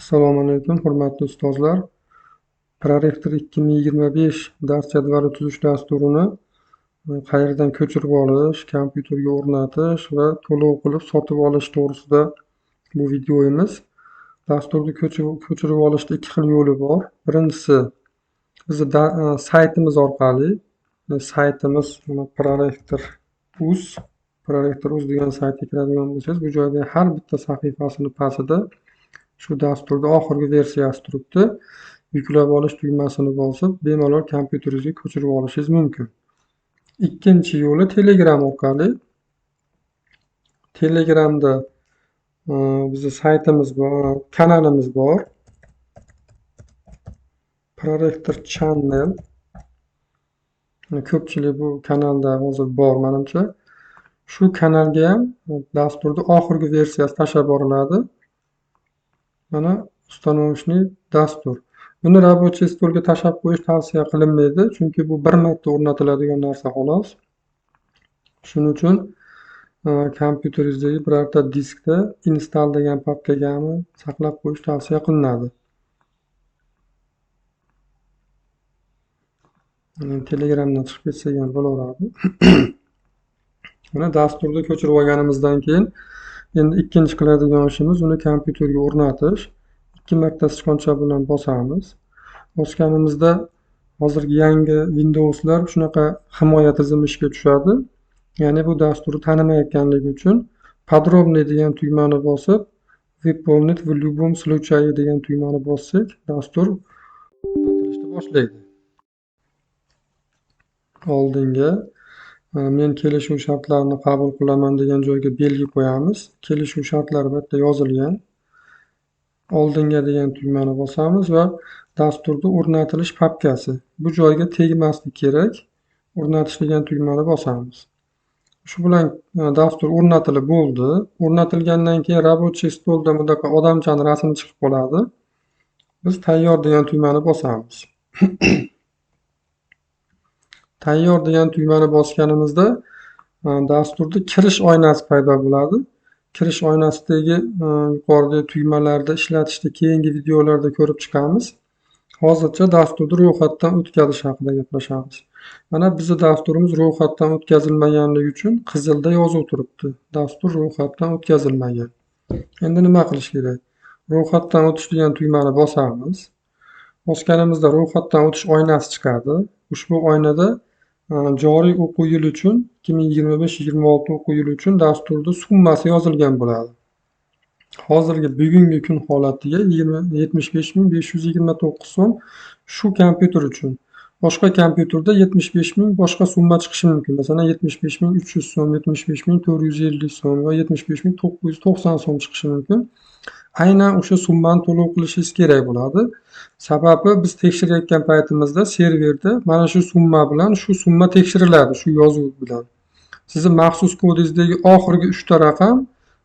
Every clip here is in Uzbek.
Assalomu alaykum, hurmatli ustozlar. Prorektor 2025 dars jadvali tuzish dasturini qayerdan ko'chirib olish, kompyuterga o'rnatish va to'lov qilib sotib olish to'g'risida bu videomiz. Dasturni ko'chirib olishda ikki xil yo'li bor. Birinchisi bizni saytimiz orqali. Saytimiz mana prorektor.uz, prorektor.uz degan saytga kiradigan bo'lsangiz, bu joyda har bitta sahifasini pastida shu dasturda oxirgi versiyasi turibdi. Yuklab olish tugmasini bosib, bemalol kompyuteringizga ko'chirib olishingiz mumkin. Ikkinchi yo'li Telegram orqali. Telegramda bizning saytimiz bor, kanalimiz bor. Prorektor Channel. Ko'pchilik bu kanalda hozir bor menimcha. Shu kanalga ham dasturda oxirgi versiyasi tashlab boriladi. Mana установочный dastur. Buni рабочий stolga tashlab qo'yish tavsiya qilinmaydi, chunki bu bir marta o'rnatiladigan narsa xolos. Shuning uchun kompyuteringizdagi birorta diskda install degan papkagami saqlab qo'yish tavsiya qilinadi. Telegramdan chiqib ketsak ham bo'laveradi. Mana dasturni ko'chirib olganimizdan keyin endi ikkinchi qiladigan ishimiz uni kompyuterga o'rnatish. Ikki marta sichqoncha bilan bosamiz. Bosganimizda hozirgi yangi Windowslar shunaqa himoya tizimi ishga tushadi. Ya'ni bu dasturni tanimayotganligi uchun podrobniy degan tugmani bosib, выполнить в любом случае degan tugmani bossak, dastur o'rnatilishni boshlaydi. Oldinga men kelishuv shartlarini qabul qilaman degan joyga belgi qo'yamiz. Kelishuv shartlari bu yerda yozilgan. Oldinga degan tugmani bosamiz va dasturda o'rnatilish papkasi. Bu joyga tegmaslik kerak. O'rnatish degan tugmani bosamiz. Shu bilan dastur o'rnatilib bo'ldi. O'rnatilgandan keyin рабочий stolda bunaqa odamchani rasmi chiqib qoladi. Biz tayyor degan tugmani bosamiz. Tayyor degan tugmani bosganimizda dasturda kirish oynasi paydo bo'ladi. Kirish oynasidagi yuqoridagi tugmalarda ishlatishni keyingi videolarda ko'rib chiqamiz. Hozircha dasturni ro'yxatdan o'tkazish haqida gaplashamiz. Mana bizning dasturimiz ro'yxatdan o'tkazilmaganligi uchun qizilda yozuv turibdi. Dastur ro'yxatdan o'tkazilmagan. Endi nima qilish kerak? Ro'yxatdan o'tish degan tugmani bosamiz. Bosganimizda ro'yxatdan o'tish oynasi chiqadi. Ushbu oynada joriy o'quv yili uchun 2025-26 o'quv yili uchun dasturda summasi yozilgan bo'ladi. Hozirgi bugungi kun holatiga 75 529 so'm shu kompyuter uchun. Boshqa kompyuterda 75 000 boshqa summa chiqishi mumkin. Masalan, 75 300 so'm, 75 450 so'm va 75 990 so'm chiqishi mumkin. Aynan o'sha summani to'lov qilishingiz kerak bo'ladi. Sababi biz tekshirayotgan paytimizda serverda mana shu summa bilan shu summa tekshiriladi, shu yozuv bilan. Sizning maxsus kodingizdagi oxirgi 3 ta raqam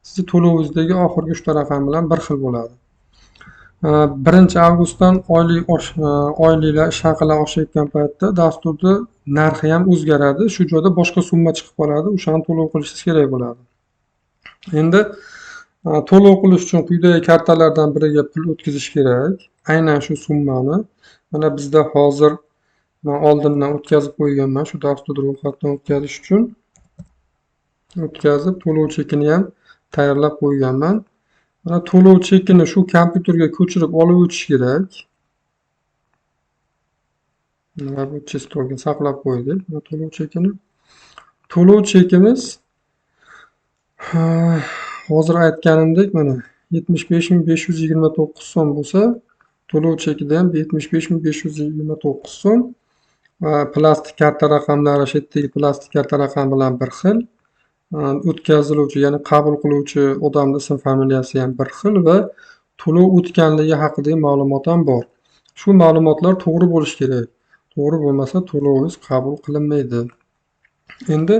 sizni to'lovingizdagi oxirgi 3 ta raqam bilan bir xil bo'ladi. 1-avgustdan oyliklar, ish haqilari oshayotgan paytda dasturda narxi ham o'zgaradi. Shu joyda boshqa summa chiqib qoladi, o'shani to'lov qilishingiz kerak bo'ladi. Endi to'lov qilish uchun quyidagi kartalardan biriga pul o'tkazish kerak. Aynan shu summani. Mana bizda hozir men oldindan o'tkazib qo'yganman shu dasturni ro'yxatdan o'tkazish uchun. O'tkazib, to'lov chekini ham tayyorlab qo'yganman. Mana to'lov chekini shu kompyuterga ko'chirib olib o'tish kerak. Рабочий stolga saqlab qo'ydik mana to'lov chekini. To'lov chekimiz hozir aytganimdek mana 75 529 so'm bo'lsa, to'lov chekida ham 75 529 so'm va plastik karta raqamlari shu yerdagi plastik karta raqami bilan bir xil. O'tkaziluvchi, ya'ni qabul qiluvchi odamning ism familiyasi ham bir xil va to'lov o'tganligi haqidagi ma'lumot ham bor. Shu ma'lumotlar to'g'ri bo'lishi kerak. To'g'ri bo'lmasa to'lovingiz qabul qilinmaydi. Endi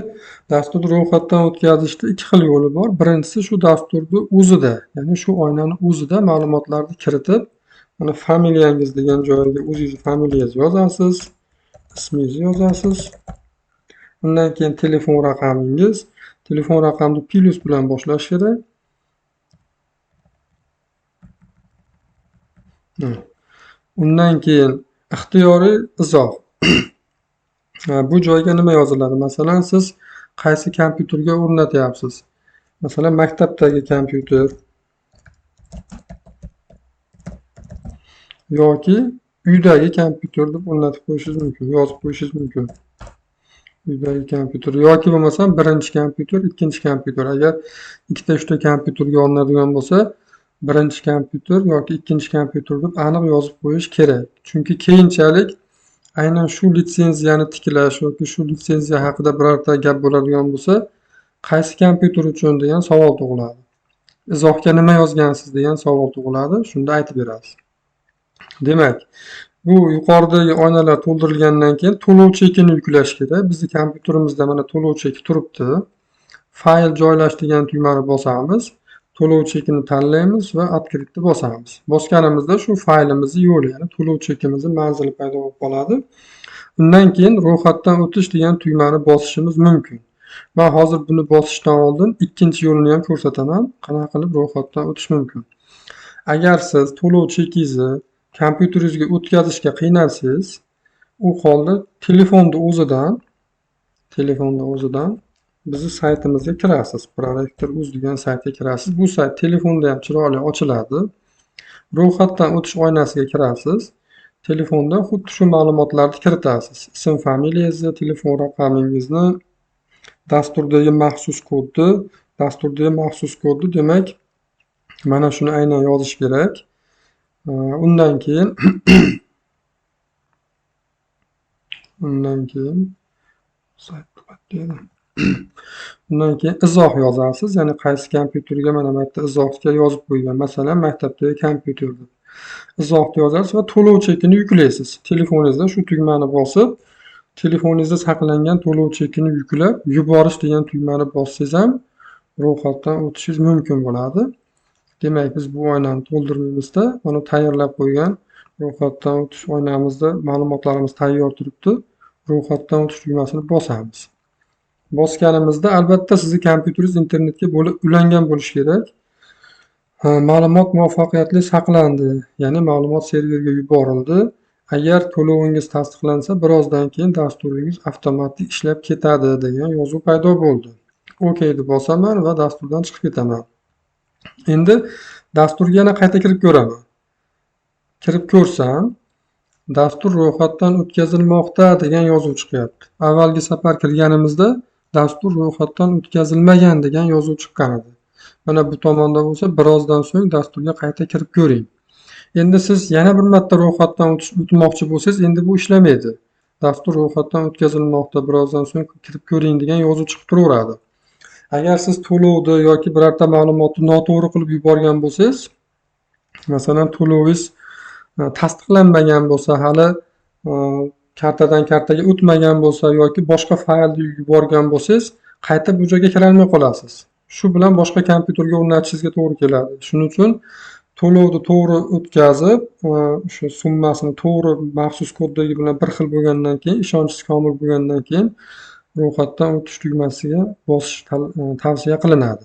dasturni ro'yxatdan o'tkazishda ikki xil yo'li bor. Birinchisi shu dasturni o'zida, ya'ni shu oynani o'zida ma'lumotlarni kiritib, mana familiyangiz degan joyga o'zingizni familiyangizni yozasiz, ismingizni yozasiz. Undan keyin telefon raqamingiz, telefon raqamini plyus bilan boshlash kerak. Undan keyin ixtiyoriy izoh. Bu joyga nima yoziladi? Masalan, siz qaysi kompyuterga o'rnatyapsiz? Masalan, maktabdagi kompyuter yoki uydagi kompyuter deb o'rnatib qo'yishingiz mumkin, yozib qo'yishingiz mumkin. Uydagi kompyuter yoki bo'lmasam birinchi kompyuter, ikkinchi kompyuter. Agar ikkita, uchta kompyuterga olinadigan bo'lsa, birinchi kompyuter yoki ikkinchi kompyuter deb aniq yozib qo'yish kerak. Chunki keyinchalik aynan shu litsenziyani tiklash yoki shu litsenziya haqida birorta gap bo'ladigan bo'lsa, qaysi kompyuter uchun degan savol tug'iladi. Izohga nima yozgansiz degan savol tug'iladi, shunda aytib berasiz. Demak, bu yuqoridagi oynalar to'ldirilgandan keyin to'lov chekini yuklash kerak. Bizning kompyuterimizda mana to'lov cheki turibdi. Fayl joylash degan tugmani bosamiz. To'lov chekini tanlaymiz va "Открыть" bosamiz. Bosganimizda shu faylimizning yo'li, ya'ni to'lov chekimizning manzili paydo bo'lib qoladi. Undan keyin ro'yxatdan o'tish degan tugmani bosishimiz mumkin. Men hozir buni bosishdan oldin ikkinchi yo'lini ham ko'rsataman, qanaqa qilib ro'yxatdan o'tish mumkin. Agar siz to'lov chekingizni kompyuteringizga o'tkazishga qiynalsangiz, u holda telefonda o'zidan bizni saytimizga kirasiz. Prorektor.uz degan saytga kirasiz. Bu sayt telefonda ham chiroyli ochiladi. Ro'yxatdan o'tish oynasiga kirasiz. Telefonda xuddi shu ma'lumotlarni kiritasiz. Ism, familiyangizni, telefon raqamingizni, dasturdagi maxsus kodni, demak, mana shuni aynan yozish kerak. Undan keyin izoh yozasiz, ya'ni qaysi kompyuterga, mana bu yerda izohga yozib qo'ygan, masalan, maktabdagi kompyuter deb. Izohni yozasiz va to'lov chekini yuklaysiz. Telefoningizda shu tugmani bosib, telefoningizda saqlangan to'lov chekini yuklab, yuborish degan tugmani bossangiz ham ro'yxatdan o'tishingiz mumkin bo'ladi. Demak, biz bu oynani to'ldirmaymizda, mana tayyorlab qo'ygan ro'yxatdan o'tish oynamizda ma'lumotlarimiz tayyor turibdi. Ro'yxatdan o'tish tugmasini bosamiz. Bosganimizda albatta sizni kompyuteringiz internetga ulangan bo'lishi kerak. Ma'lumot muvaffaqiyatli saqlandi, ya'ni ma'lumot serverga yuborildi. Agar to'lovingiz tasdiqlansa, birozdan keyin dasturingiz avtomatik ishlab ketadi degan yozuv paydo bo'ldi. OK deb bosaman va dasturdan chiqib ketaman. Endi dasturga yana qayta kirib ko'raman. Kirib ko'rsam, dastur ro'yxatdan o'tkazilmoqda degan yozuv chiqyapti. Avvalgi safar kirganimizda dastur ro'yxatdan o'tkazilmagan degan yozuv chiqqan edi. Mana bu tomonda bo'lsa, birozdan so'ng dasturga qayta kirib ko'ring. Endi siz yana bir marta ro'yxatdan o'tmoqchi bo'lsangiz, endi bu ishlamaydi. Dastur ro'yxatdan o'tkazilmoqda, birozdan so'ng kirib ko'ring degan yozuv chiqib turaveradi. Agar siz to'lovni yoki birorta ma'lumotni noto'g'ri qilib yuborgan bo'lsangiz, masalan, to'lovingiz tasdiqlanmagan bo'lsa, hali kartadan kartaga o'tmagan bo'lsa yoki boshqa faylni yuborgan bo'lsangiz, qayta bu joyga kirolmay qolasiz. Shu bilan boshqa kompyuterga o'rnatishingizga to'g'ri keladi. Shuning uchun to'lovni to'g'ri o'tkazib, o'sha summasini to'g'ri maxsus koddagi bilan bir xil bo'lgandan keyin, ishonchingiz komil bo'lgandan keyin ro'yxatdan o'tish tugmasiga bosish tavsiya qilinadi.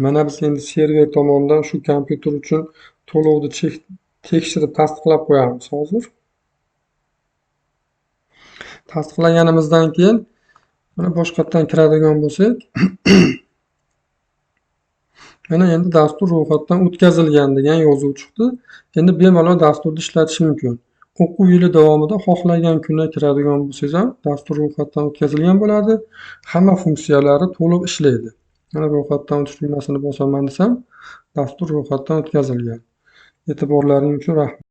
Mana biz endi server tomonidan shu kompyuter uchun to'lovni tekshirib tasdiqlab qo'yamiz hozir. Tasdiqlaganimizdan keyin mana boshqatdan kiradigan bo'lsak, mana endi dastur ro'yxatdan o'tkazilgan degan yozuv chiqdi. Endi bemalol dasturni ishlatish mumkin. O'quv yili davomida xohlagan kuni kiradigan bo'lsangiz ham dastur ro'yxatdan o'tkazilgan bo'ladi. Hamma funksiyalari to'liq ishlaydi. Mana ro'yxatdan o'tish tugmasini bosaman desam, dastur ro'yxatdan o'tkazilgan. E'tiborlaring uchun rahmat.